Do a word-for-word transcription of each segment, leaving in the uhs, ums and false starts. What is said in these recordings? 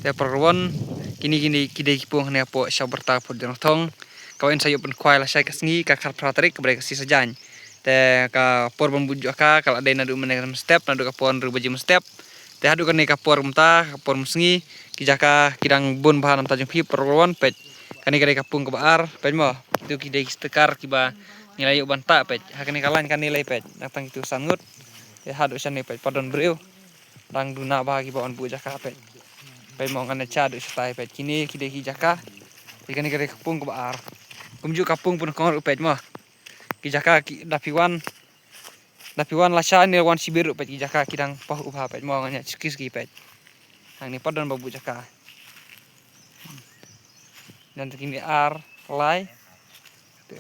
Te paralok, kine kine ki dei ki pung hangne hapoh Shabarta pud Jrong Thong. Kaba yn sa ïoh pynkhwai lashai ka sngi ka khatphra tarik kaba dei ka sngi Saitjaiñ. Te ka por ban buh jaka ka la dei naduh mynne mynstep, naduh ka por hynriew baje mynstep. Te haduh kane ka por mynta, ka por mynsngi, ki jaka ki dang bun bha na bynta jong phi paralok, peit. Kane ka dei ka pung kaba ar, peit mo. Kito ki dei ki stekar kiba ngi la ïoh ban tah, peit. Ha kane ka lain kane lei, peit. Nangta kito san ngut. Te haduh shane, peit, pat don briew. Dang duna bha kiba wan buh jaka, peit. Peit mo, ngan ïa shah haduh shatai, peit. Kine ki dei ki jaka. Te kane ka dei ka pung kaba ar. Kumjuh ka pung pynïakong ruh, peit mo. Ki jaka ki da phi wan, da phi wan lashai ne wan shibit ruh, peit, ki jaka ki dang pahuh bha, peit mo, ngan ïa shisha ki, peit. Hangne pat don ba buh jaka. Don te kine ar, lai. Te,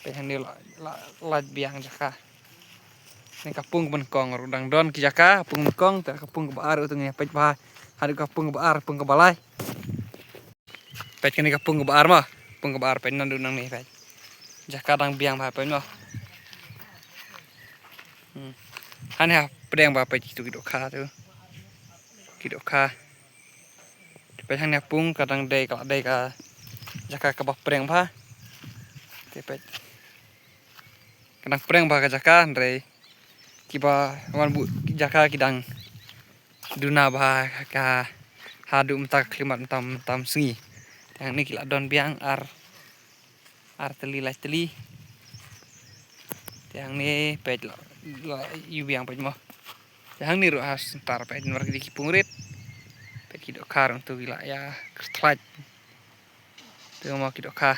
peit, hangne la, la, la biang jaka. Ne ka pung pynïakong ruh dang don ki jaka, pung pynïakong, te ka pung kaba ar ruh te ngi peit bha. Haduh ka pung kaba ar, pung kaba lai. Peit, kane ka pung kaba ar mo. Pung kaba ar, peit, naduh nangne, peit. Jaka dang biang bha, peit mo. Hmm. Hangne ha pdeng bha, peit, kito ki dohkha tu. Ki dohkha. Peit, hangne ha pung ka dang dei, ka la dei ka jaka kaba pdeng bha. Te peit. Ka dang pdeng bha ka jaka, hynrei kiba wan buh jaka ki dang duna bha ka haduh mynta ka khyllipmat mynta, mynta mynsngi. Te hangne ki la don biang ar, ar tylli, lai tylli. Te hangne, peit, la, la ïoh biang, peit mo. Te hangne ruh ha center, peit, namar ki dei ki pung rit. Peit, ki dohkha ruh tu ki la ïa kyrthlait. Te mo ki dohkha.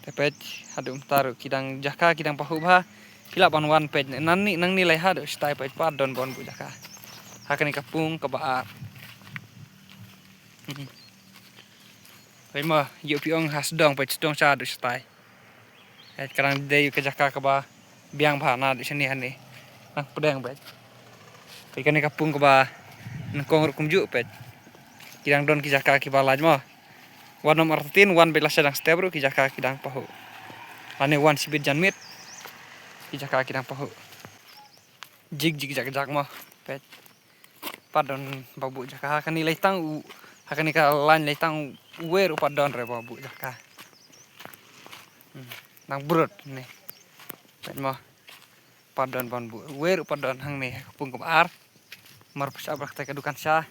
Te peit, haduh mynta ruh ki dang jaka ki dang pahuh bha. Phi lah ban wan, peit, nangne, nangne lei haduh shatai, peit, pat don ba wan buh jaka. Ha kane ka pung kaba ar. Hmm. Peit mo, ïoh phi ong ha sdong, peit, sdong sha haduh shatai. Peit, ka dang dei ka jaka kaba biang bha naduh shane hangne. Nang pdeng, peit. Peit, kane ka pung kaba nyngkong ruh kumjuh, peit. Ki dang don ki jaka kiba lait mo. Wan ym artatien, wan beit lashai dang step ruh ki jaka ki dang pahuh. Lane wan shibit janmiet ki jaka ki dang pahuh. Jig jig jag jag mo, peit. Pat don ba buh jaka, ha kane lei tang u, ha kane ka lain lei tang uwei ruh pat don re ba buh jaka. Hmm. Nang brut ne. Peit mo. Pat don ban buh. Uwei ruh pat don hangne ka pung kaba ar. Mar pyrshah bad kata ka dukan sha.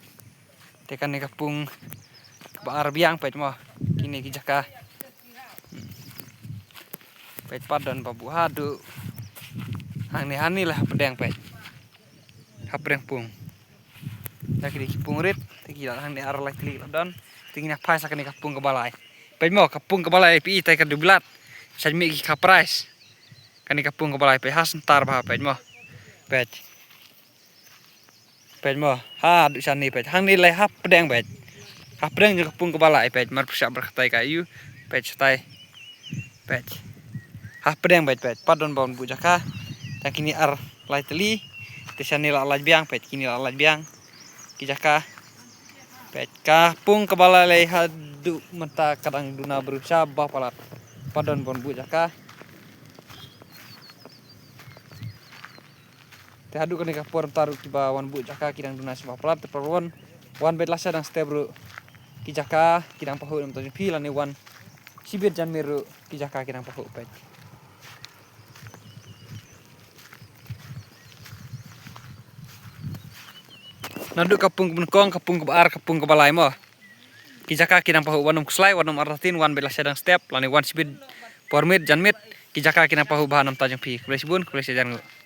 Te kane ka pung kaba ar biang, peit mo. Kine ki jaka. Hmm. Peit, pat don ba buh haduh. Hangne, hangne la ha pdeng, peit. Ha pdeng pung. Da ki dei ki pung rit, te ki la hangne ar lai tylli la don. Te ngin ïa phai sha kane ka pung kaba lai. Peit mo, ka pung kaba lai, peit, te ka dublat. Sa mih ki ka prize. Kane ka pung kaba lai, peit, ha center bha, peit mo. Peit. Peit mo, haduh shane, peit. Hangne lei ha pdeng, peit. Ha pdeng jong ka pung kaba lai, peit. Mar pyrshah bad kata ka ïoh, peit, shatai. Peit. Ha pdeng, peit, peit. Pat don ba wan buh jaka. Tang kine ar lai tylli. Te shane la lait biang, peit. Kine la lait biang. Ki jaka. Peit. Ka pung kaba lai lei haduh mynta ka dang duna briew sha ba palat. Pat don ba wan buh jaka. Te haduh kane ka por mynta ruh kiba wan buh jaka ki dang duna sha ba palat, te paralok, wan beit lashai dang step ruh ki jaka ki dang pahuh na bynta jong phi, lane wan shibit janmiet ruh ki jaka ki dang pahuh, peit. Naduh ka pung kaba nyngkong, ka pung kaba ar, ka pung kaba lai mo. Ki jaka ki dang pahuh, wan ym khuslai, wan ym artatien, wan beit lashai dang step, lane wan shibit por miet janmiet, ki jaka ki dang pahuh bha na bynta jong phi. Khublei shibun, khublei shihajar nguh.